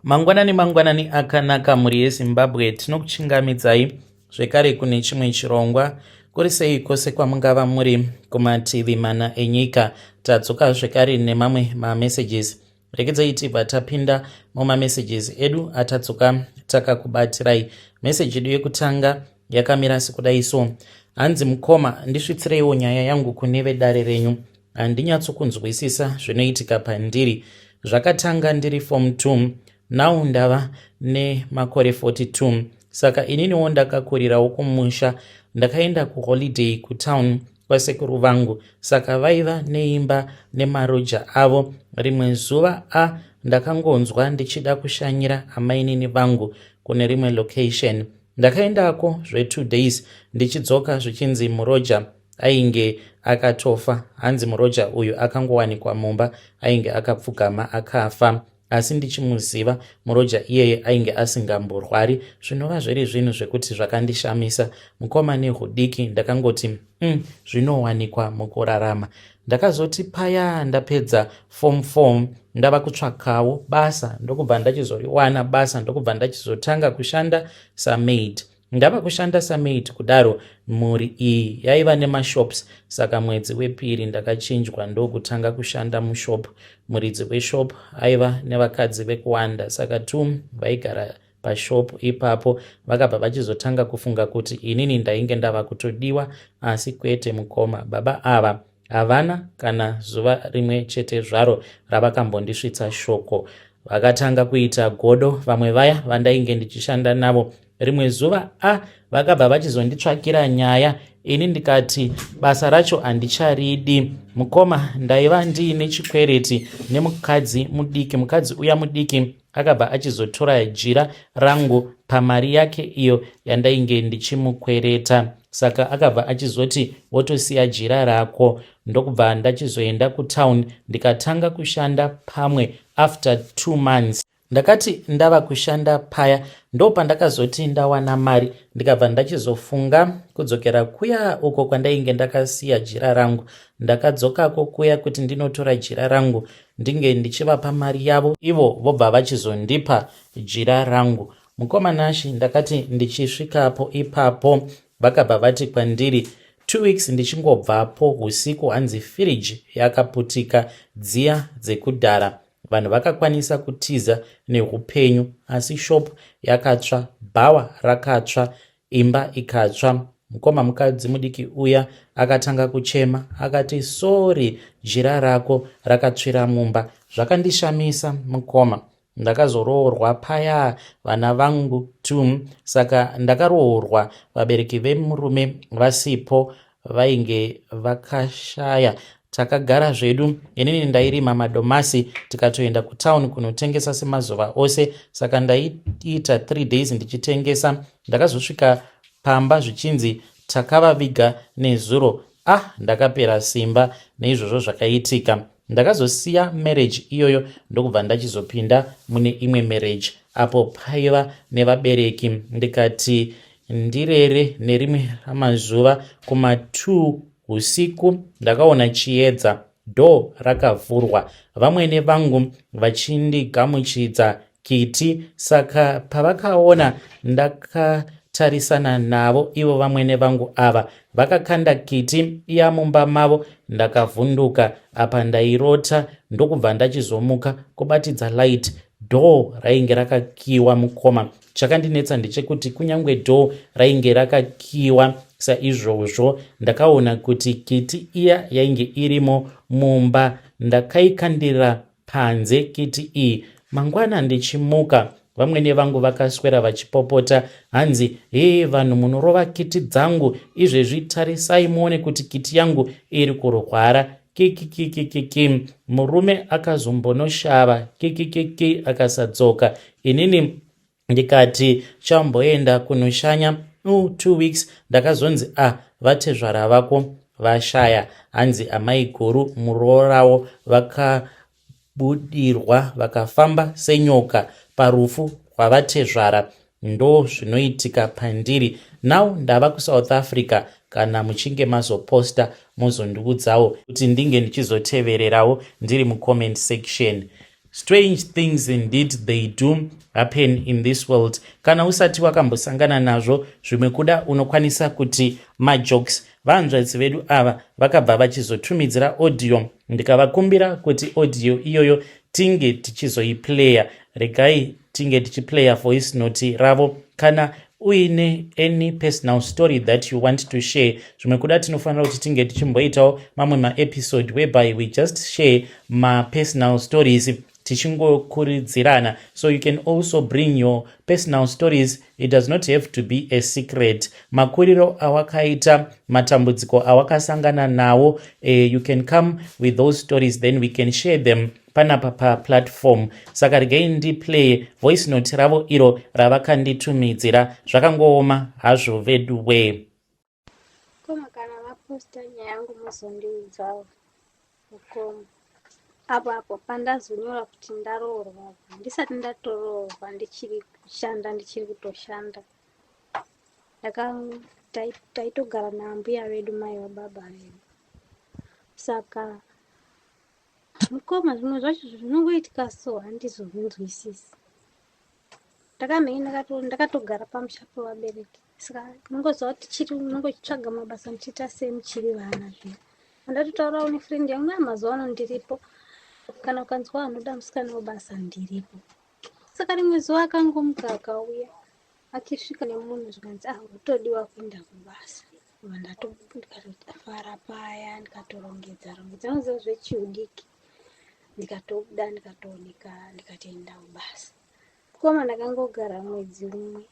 Mangwanani mangwanani akanaka mhuri yeZimbabwe, tinokuchingamidzai zvekare kune chimwe chirongwa. Kuri sei kwose kwamungava muri kumativi mana enyika, tadzoka zvekare nemamwe mamessages. Regedzai tibva tapinda mumamessages edu atadzoka takakubatirai. Message yedu yekutanga yakamira sekudai so. Hanzi mukoma, ndisvitsireiwo nyaya yangu kune vedare renyu. Handinyatsokunzwisisa zvinoitika pandiri. Zvakatanga ndiri form 2, now ndava nemakore 42. Saka ininiwo ndakakurirawo kumusha. Ndakaenda kuholiday kutown kwasekuru vangu, saka vaiva neimba nemaroja avo. Rimwe zuva a ndakangonzwa ndichida kushanyira amainini vangu kune rimwe location. Ndakaendako zve2 days, ndichidzoka zvichinzi muroja ainge akatofa. Hanzi muroja uyu akangowanikwa mumba ainge akapfugama akafa, asi ndichimuziva muroja iyeye ainge asingamborwari, zvinova zviri zvinhu zvekuti zvakandishamisa mukoma nehudiki. Ndakangoti zvinowanikwa mukurarama. Ndakazoti paya ndapedza form 4, ndava kutsvakawo basa, ndokubva ndachizoriwana basa, ndokubva ndachizotanga kushanda samaid. Ndava kushanda samaid kudaro, mhuri iyi yaiva nemashops, saka mwedzi wepiri ndakachinjwa ndokutanga kushanda mushop. Muridzi weshop aiva nevakadzi vekuwanda, saka two vaigara pashop ipapo vakabva vachizotanga kufunga kuti inini ndainge ndava kutodiwa, asi kwete mukoma. Baba ava havana kana zuva rimwe chete zvaro ravakambondisvitsa shoko. Vakatanga kuita godo vamwe vaya vandainge ndichishanda navo. Rimwe zuva a vakabva vachizonditsvakira nyaya, ini ndikati basa racho handicharidi. Mukoma, ndaiva ndiine chikwereti nemukadzi mudiki. Mukadzi uya mudiki akabva achizotora jira rangu pamari yake iyo yandainge ndichimukwereta, saka akabva achizoti wotosiya jira rako. Ndokubva ndachizoenda kutown ndikatanga kushanda pamwe. After 2 months ndakati ndava kushanda paya, ndo pandakazoti ndawana mari, ndikabva ndachizofunga kudzokera kuya uko kwandainge ndakasiya jira rangu. Ndakadzokako kuya kuti ndinotora jira rangu, ndinge ndichivapa mari yavo, ivo vobva vachizondipa jira rangu. Mukoma Nashi, ndakati ndichisvikapo ipapo, vakabva vati kwandiri 2 weeks ndichingobvapo usiku, hanzi firiji yakaputika, dziya dzekudhara. Vanhu vakakwanisa kutiza neupenyu, asi shop yakatsva, bhawa rakatsva, imba ikatsva. Mukoma, mukadzi mudiki uya akatanga kuchema, akati sorry, jira rako rakatsvira mumba. Zvakandishamisa mukoma. Ndakazoroorwa paya, vana vangu t saka ndakaroorwa vabereki vemurume vasipo, vainge vakashaya. Takagara zvedu, inini ndairima madomasi, tikatoenda kutauni kunotengesa semazuva ose, saka ndaiita 3 days ndichitengesa. Ndakazosvika pamba zvichinzi takavaviga nezuro. Ah, ndakapera simba neizvozvo zvakaitika. Ndakazosiya marriage iyoyo, ndokubva ndachizopinda mune imwe marriage apo paiva nevabereki. Ndikati ndirere, nerimwe ramazuva kuma2 usiku ndakaona chiedza, door rakavhurwa, vamwene vangu vachindigamuchidza kiti. Saka pavakaona ndakatarisana navo, ivo vamwene vangu ava vakakanda kiti iya mumba mavo. Ndakavhunduka, apa ndairota, ndokubva ndachizomuka kubatidza light. Door rainge rakakiwa. Mukoma, chakandinetsa ndechekuti kunyange door rainge rakakiwa saizvozvo, ndakaona kuti kiti iya yainge irimo mumba. Ndakaikandira panze kiti iyi. Mangwana ndichimuka, vamwene vangu vakaswera vachipopota, hanzi, "Hee vanhu, munorova kiti dzangu izvezvi, tarisai muone kuti kiti yangu iri kurwara." Kikikikikiki. Murume akazombonoshava, kikikiki, akasadzoka. Inini ndikati chamboenda kunoshanya 2 weeks, ndakazonzi, "A ah, vatezvara vako vashaya." Hanzi amai guru muroorawo vakabudirwa, vakafamba senyoka parufu rwavatezvara. Ndo zvinoitika pandiri. Now ndava kuSouth Africa. Kana muchinge mazoposta, muzondiudzawo kuti ndinge ndichizotevererawo ndiri mucomment section. Strange things indeed, they do happen in this world. Kana usati wakambosangana nazvo, zvimwe kuda unokwanisa kuti majokes. Vanzvadzi vedu ava vakabva vachizotumidzira audio, ndikavakumbira kuti audio iyoyo tinge tichizoiplaya. Regai tinge tichiplaya voice note ravo. Kana uine any personal story that you want to share, zvimwe kuda tinofanira kuti tinge tichimboitawo mamwe maepisode whereby we just share mapersonal stories, tichingokurudzirana. So you can also bring your personal stories. It does not have to be a secret. Makuriro awakaita, matambudziko awakasangana nawo, you can come with those stories, then we can share them panapa paplatform. Saka regai ndiplay voice note ravo iro ravakanditumidzira. Zvakangooma hazvo vedu we. Koma, kana vaposta nyaya yangu muzondiudzawo mukoma. Apo apo pandazonyora kuti ndaroorwa, ndisati ndatoroorwa, ndichiri kushanda, ndichiri kutoshanda, taitogara naambuya vedu, mai vababa vedu. Saka mukoma, zvimwe zvacho zvinongoitika so handizozvinzwisisi. Ndakamhenge ndakatogara pamusha pevabereki, saka unongoziva kuti chiri unongochitsvaga mabasa muchiita sei muchiri vana. Zvino andatotaurawo nefriend yangu, mazuva ano ndiripo, kana ukanzwa anoda musikana webasa, ndiripo. Saka rimwe zuva akangomuka akauya, achisvika nemunhu, zvikanzi, "Ah, utodiwa kuenda kubasa." Ndikatofara paya, ndikatorongedza rongedza, unoziva zvechiudiki, ndikatobuda, ndikatooneka, ndikatoenda kubasa. Koma, ndakangogara mwedzi umwe.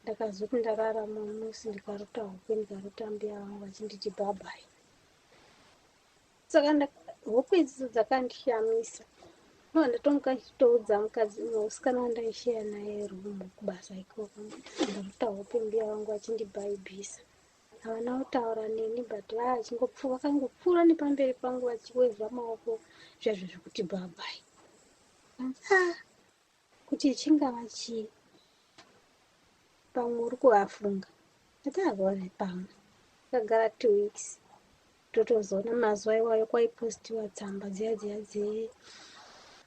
Ndakazoti ndarara musi, ndikarota hope, ndikarota mbuya vangu vachinditi bye-bye. Saka hope idzidzo dzakandishamisa. Ndatomuka ndichitoudza mukadzi musikana wandaisheya naye rumu kubasa ikoko, ndarota hope mbuya vangu vachindibhaibhisa. Havana kutaura neni, but vakangopfuura nepamberi pangu vachiwevha maoko zviya zvekuti bye-bye. Ah, kuti chingava chii? Pamwe uri kuvafunga. Ati avone pamwe ndakagara 2 weeks, totozoona mazuva iwayo kwaipostiwa tsamba dziya dziya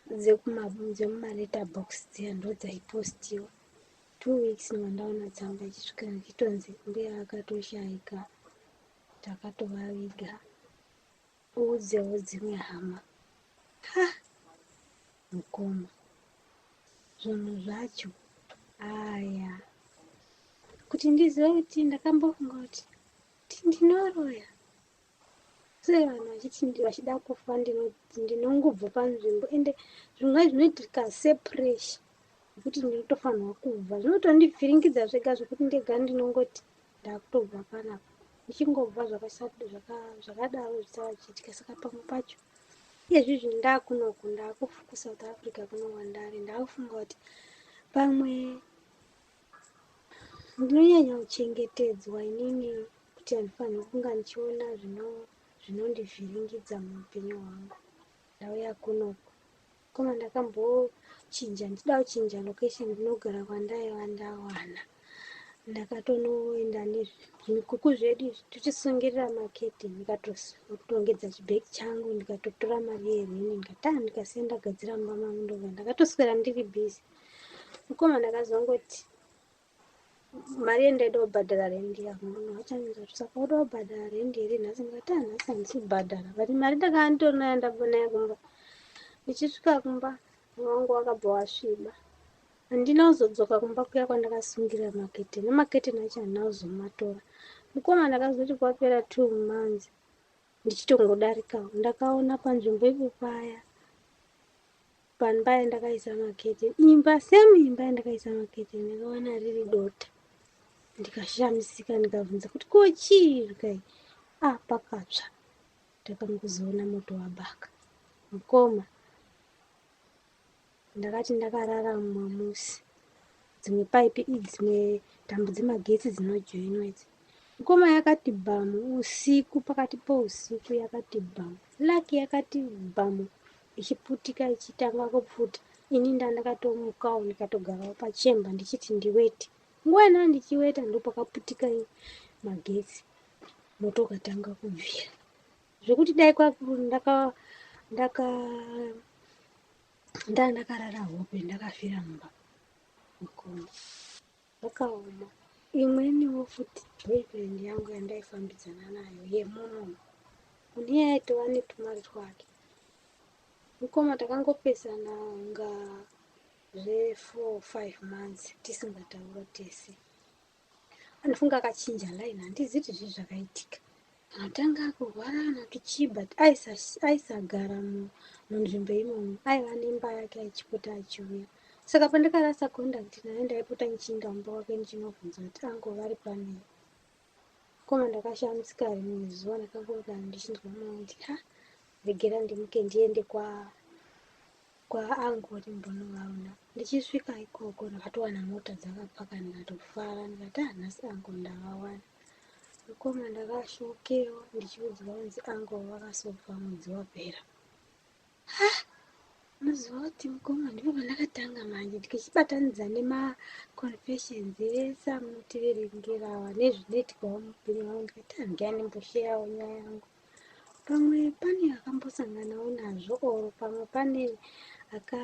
dzemumaletter box dziya, ndo dzaipostiwa. 2 weeks ndobva ndaona tsamba ichisvika, ichitonzi mbuya akatoshaika, takatovaviga, uudzewo dzimwe hama. Ha, mukoma, zvinhu zvacho aya, kuti ndizive kuti ndakambofunga kuti ndinoroya sei, vanhu vachiti vachida kufa, ndinongobva panzvimbo. Ende zvimwe zvinoitika sepressure yekuti ndinotofanirwa kubva, zvinotondivhiringidza zvega, zvekuti ndega ndinongoti ndakutobva panapa. Ndichingobva zvakadaro zvisava zvichiitika. Saka pamwe pacho iyezvizvi ndakunoku, ndakuSouth Africa kuno kwandari, ndakufunga kuti pamwe ndinonyanya kuchengetedzwa inini, kuti handifanirwi kunga ndichiona zvinondivhiringidza muupenyu hwangu. Ndauya kunoku koma, ndakambochinja, ndichida kuchinja location ndinogara kwandaiva ndawana. Ndakatonoenda nezvimikuku zvedu izvi, tochisungirira maketeni, ndikatorongedza chibhegi changu, ndikatotora mari yereni, ndikati a ndikasiya ndagadzira mumba mangu, ndobva ndakatoswera ndiri busy. Mukoma, ndakazongoti mari yendaida kubhadhara rendi yangu, munhu wachanza kuti, "Saka uda kubhadhara rendi here nhasi?" Ndikati, "Ah, nhasi handisi kubhadhara," but mari ndakanga nditorinayo, ndabva nayo kumba. Ndichisvika kumba, wangu wakabva wasviba. Handina kuzodzoka kumba kuya kwandakasungirira maketeni, nemaketeni acho handina kuzomatora. Mukoma, ndakazoti kwapera 2 months, ndichitongodarikawo, ndakaona panzvimbo ipo paya pamba yandakaisa maketeni, imba same imba yandakaisa maketeni, ndakaona riri dota. Ndikashamisika, ndikabvunza kuti ko chii? Zvikai, ah, pakatsva. Ndakangozoona moto wabaka. Mukoma, ndakati ndakarara mumwe musi, dzimwe paipi, dzimwe tambo dzemagetsi dzinojoinwa idzi, mukoma, yakati bhamu usiku, pakati pousiku yakati bhamu, laki yakati bhamu, ichiputika, ichitanga kupfuta. Ini ndandakatomukawo, ndikatogarawo pachemba ndichiti ndiwete. Nguva inaa ndichiweta, ndopakaputika magetsi, moto ukatanga kubvira, zvekuti dai ndaka ndaka Ndaa ndakarara hope ndakafira mumba mukoma. Zvakaoma. Imweniwo futi boyfriend yangu yandaifambidzana nayo yemuno munhu iye aitova netumari twake. Mukoma takangopesana nga zve 4 5 months tisingataura tese. Anofunga akachinja line handizivi kuti zvii zvakaitika. Kana kuti anga akurwara kana kuti chii but aisagara munzvimbo imomo. Aiva nemba yake aichipota achiuya. Saka pandakarasa contact naye ndaipota ndichiinda kumba kwake ndichinobvunza kuti ango vari panei. Koma ndakashamisika rimwe zuva ndakangoda ndichinzwa mwoyo kuti ha regera ndimuke ndiende kwa kwaangu kuti mbonovaona. Ndichisvika ikoko ndakatowana mota dzakapaka ndikatofara ndikati ah nhasi angu ndavawana. Mukoma ndakashokewa ndichiudzwa kunzi angu vakasofa mwedzi wapera. Ha unoziva kuti mukoma ndipo pandakatanga manje ndikichibatanidza nemaconfessions ese amunotiverengerawa nezvinoitikawo muupenyu hwangu ndikati ah ndiyani ndimbosheyawo nyaya yangu. Pamwe pane akambosanganawo nazvo or pamwe pane aka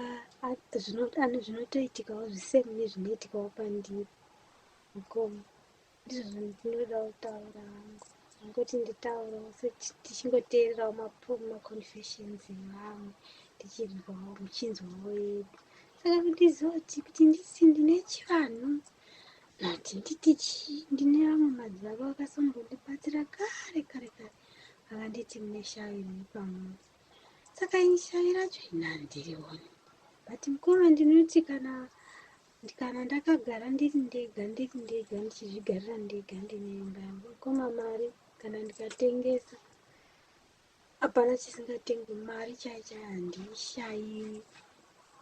zvinotoitikawo zvisame nezvinoitikawo pandiri mukoma. Ndizvo zvandinoda kutaura hangu. Ndingoti nditaurewo tichingoteererawo maconfessions evamwe tichinzwawo muchinzwawo yedu. Saka kundiziva kuti kuti ndisi ndine chivanhu noti nditi chii ndine vamwe madzibaba vakasombondibatsira kare kare kare vakanditi mune shavi riri pamuri. Saka ini shavi racho ini handirioni. But mukoma ndinoti kana Kana ndakagara ndiri ndega ndiri ndega ndichizvigarira ndega ndine imba yangu mukoma mari kana ndikatengesa hapana chisingatengwi mari chai chai handiishaiwi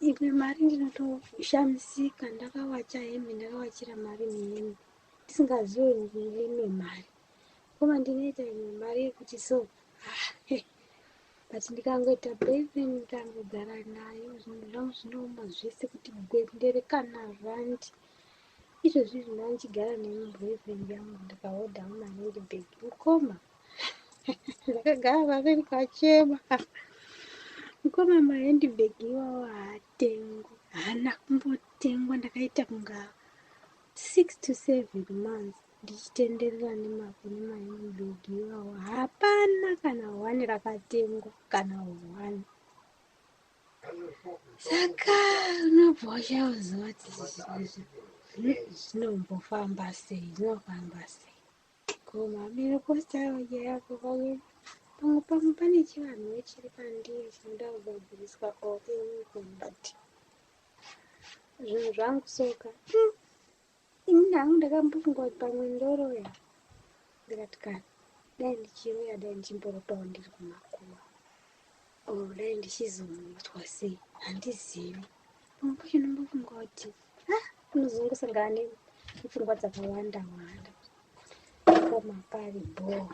imwe mari ndinotoshamisika ndakawacha hembe ndakawachira mari nehembe ndisingazive ndine imwe mari mukoma ndinoita imwe mari yekuti so ah, but ndikangoita boyfriend ndikangogara nayo zvinhu zvangu zvinooma zvese kuti gwendere kana rand izvozvi izvi ndandichigara nemuboyfriend yangu ndikahodha mumahandbag mukoma ndakagara pasi ndikachema mukoma mahandbag iwawo haatengwi haana kumbotengwa ndakaita kunga 6 to 7 months ndichitenderera nemavhu nemahandbag iwawo hapana kana one rakatengwa kana one saka unobva washauziva kuti zvinombofamba sei zvinofamba sei komamiro postawo yako pamwe pamwe pamwe pane chivanhuwo chiri pandiri chinoda kugadziriswa or anything but zvinhu zvangu soka hmm. Ini hangu ndakambofunga kuti pamwe ndoroya ndikati kana dai ndichiroya dai ndichimboropawo ndiri kumakuva or dai ndichizomutswa sei handizivi pamwe pacho ndombofunga kuti ah unozongosangana nepfungwa dzakawanda wanda koma pari bhoo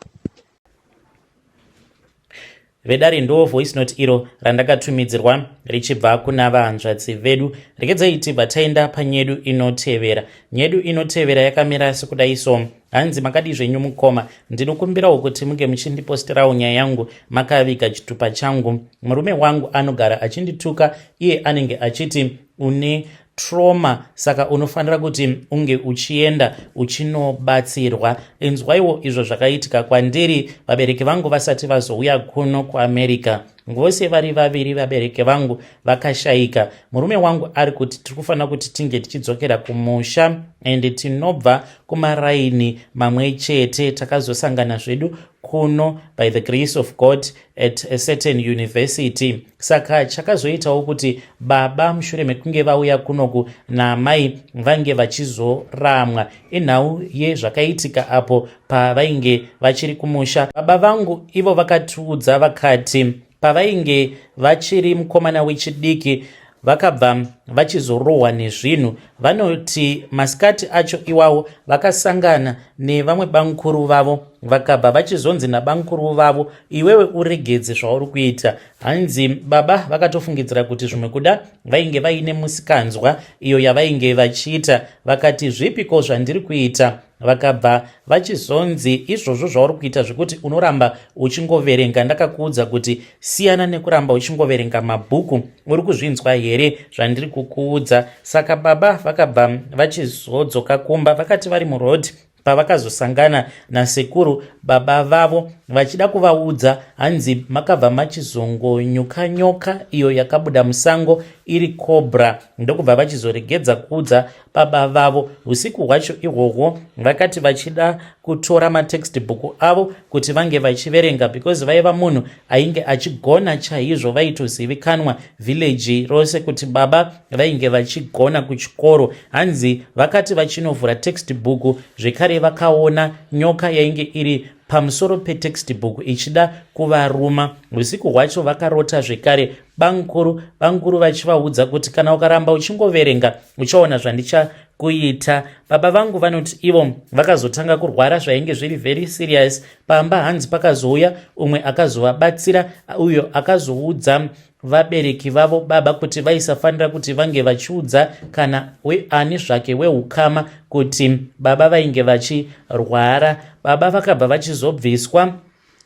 Vedare ndo voice note iro randakatumidzirwa richibva kuna vahanzvadzi vedu. Regedzai tibva taenda panyedu inotevera. Nyedu inotevera yakamira sekudai so. Hanzi makadii zvenyu mukoma, ndinokumbirawo kuti munge muchindiposterawo nyaya yangu makaviga chitupa changu. Murume wangu anogara achindituka iye anenge achiti une trauma saka unofanira kuti unge uchienda uchinobatsirwa inzwaiwo izvo zvakaitika kwandiri vabereki vangu vasati vazouya kuno kuamerica vose vari vaviri vabereki vangu vakashaika murume wangu ari kuti tiri kufanira kuti tinge tichidzokera kumusha and tinobva kumaraini mamwe chete takazosangana zvedu kuno by the grace of god at a certain university saka chakazoitawo kuti baba mushure mekunge vauya kunoku naamai vange vachizoramwa inhau yezvakaitika apo pavainge vachiri kumusha baba vangu ivo vakatiudza vakati pavainge vachiri mukomana wechidiki vakabva vachizorohwa nezvinhu vanoti masikati acho iwawo vakasangana nevamwe bamukuru vavo vakabva vachizonzi nabamukuru vavo iwewe uregedze zvauri kuita hanzi baba vakatofungidzira kuti zvimwe kuda vainge vaine musikanzwa iyo yavainge vachiita vakati zvipiko zvandiri kuita. Vakabva vachizonzi, izvozvo zvauri kuita zvekuti unoramba uchingoverenga, ndakakuudza kuti siyana nekuramba uchingoverenga mabhuku, uri kuzvinzwa here zvandiri kukuudza? Saka baba vakabva vachizodzoka kumba, vakati vari muroad pavakazosangana nasekuru baba vavo vachida kuvaudza, hanzi makabva machizongonyuka nyoka iyo yakabuda musango iri cobra, ndokubva vachizoregedza kuudza baba vavo. Usiku hwacho ihwohwo vakati vachida kutora matextbook avo kuti vange vachiverenga, because vaiva munhu ainge achigona chaizvo, vaitozivikanwa village rose kuti baba vainge vachigona kuchikoro. Hanzi vakati vachinovhura textbook zvekare, vakaona nyoka yainge iri pamusoro petextbook ichida kuvaruma. Usiku hwacho vakarota zvekare bamukuru, bamukuru vachivaudza kuti kana ukaramba uchingoverenga uchaona zvandichakuita. Baba vangu vanoti ivo vakazotanga kurwara zvainge zviri very serious pamba. Hanzi pakazouya umwe akazovabatsira, uyo akazoudza vabereki vavo baba kuti vaisafanira kuti vange vachiudza kana ani zvake weukama kuti baba vainge vachirwara. Baba vakabva vachizobviswa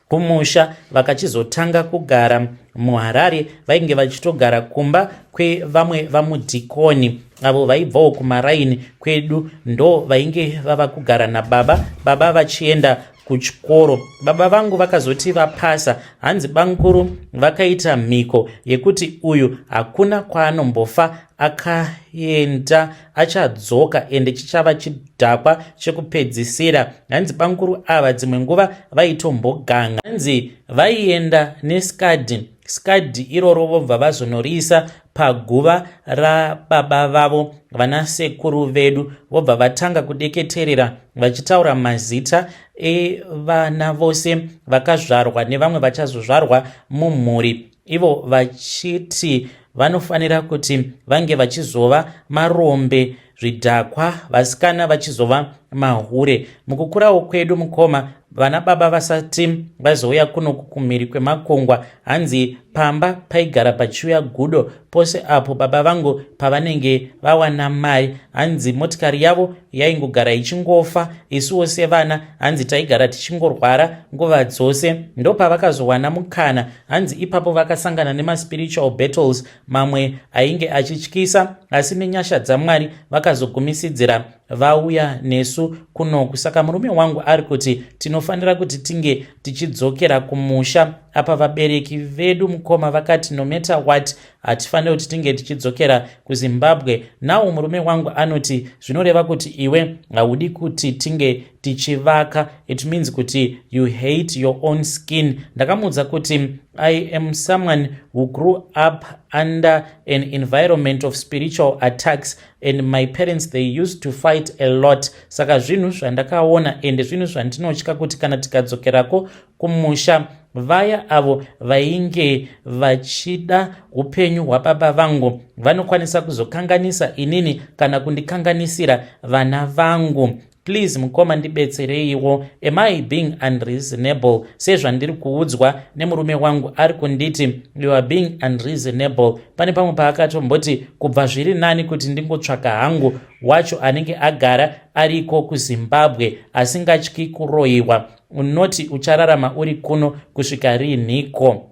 kumusha, vakachizotanga kugara muHarare. Vainge vachitogara kumba kwevamwe vamudhikoni avo vaibvawo kumaraini kwedu, ndo vainge vava kugara nababa, baba vachienda kuchikoro. Baba vangu vakazoti vapasa, hanzi bamukuru vakaita mhiko yekuti uyu hakuna kwaanombofa akaenda, achadzoka ende chichava chidhakwa chekupedzisira. Hanzi bamukuru ava dzimwe nguva vaitomboganga, hanzi vaienda neskadhi, skadhi iroro vobva vazonoriisa paguva rababa vavo, vana sekuru vedu, vobva vatanga kudeketerera vachitaura mazita evana vose vakazvarwa nevamwe vachazozvarwa mumhuri, ivo vachiti vanofanira kuti vange vachizova marombe, zvidhakwa, vasikana vachizova mahure. Mukukurawo kwedu mukoma, vana baba vasati vazouya kuno kumhiri kwemakungwa, hanzi pamba paigara pachiuya gudo pose apo baba vangu pavanenge vawana mari. Hanzi motikari yavo yaingogara ichingofa, isuwo sevana hanzi taigara tichingorwara nguva dzose. Ndopavakazowana mukana, hanzi ipapo vakasangana nemaspiritual battles mamwe ainge achityisa, asi nenyasha dzaMwari vakazogumisidzira vauya nesu kunoku. Saka murume wangu ari kuti tinofanira kuti tinge tichidzokera kumusha. Apa vabereki vedu mukoma vakati no matter what hatifaniri kuti tinge tichidzokera kuZimbabwe. Nawo murume wangu anoti zvinoreva kuti iwe haudi kuti tinge tichivaka, it means kuti you hate your own skin. Ndakamuudza kuti I am someone who grew up under an environment of spiritual attacks and my parents, they used to fight a lot. Saka zvinhu zvandakaona ende zvinhu zvandinotya kuti kana tikadzokerako kumusha, vaya avo vainge vachida upenyu hwababa vangu vanokwanisa kuzokanganisa inini kana kundikanganisira vana vangu. Please mukoma, ndibetsereiwo. Am I being unreasonable sezvandiri kuudzwa nemurume wangu? Ari kunditi you are being unreasonable. Pane pamwe paakatomboti kubva zviri nani kuti ndingotsvaka hangu wacho anenge agara ariko kuZimbabwe asingatyi kuroyiwa. Unoti uchararama uri kuno kusvika riinhiko?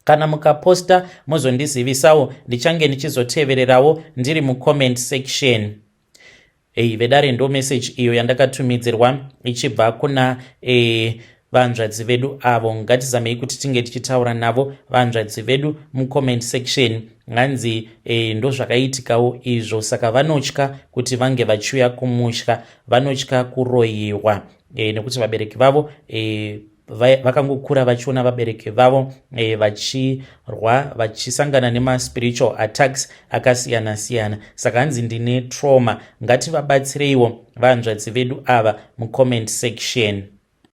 Kana mukaposta mozondizivisawo, ndichange ndichizotevererawo ndiri mucomment section. Ei vedare, ndo message iyo yandakatumidzirwa ichibva kuna vanzvadzi vedu avo. Ngatizamei kuti tinge tichitaura navo vanzvadzi vedu mucomment section. Hanzi ndo zvakaitikawo izvo, saka vanotya kuti vange vachiuya kumusha, vanotya kuroyiwa nekuti vabereki vavo vakangokura vachiona vabereki vavo vachirwa, vachisangana nemaspiritual attacks akasiyana siyana. Saka hanzi ndine trauma. Ngativabatsireiwo vanzvadzi vedu ava mucomment section.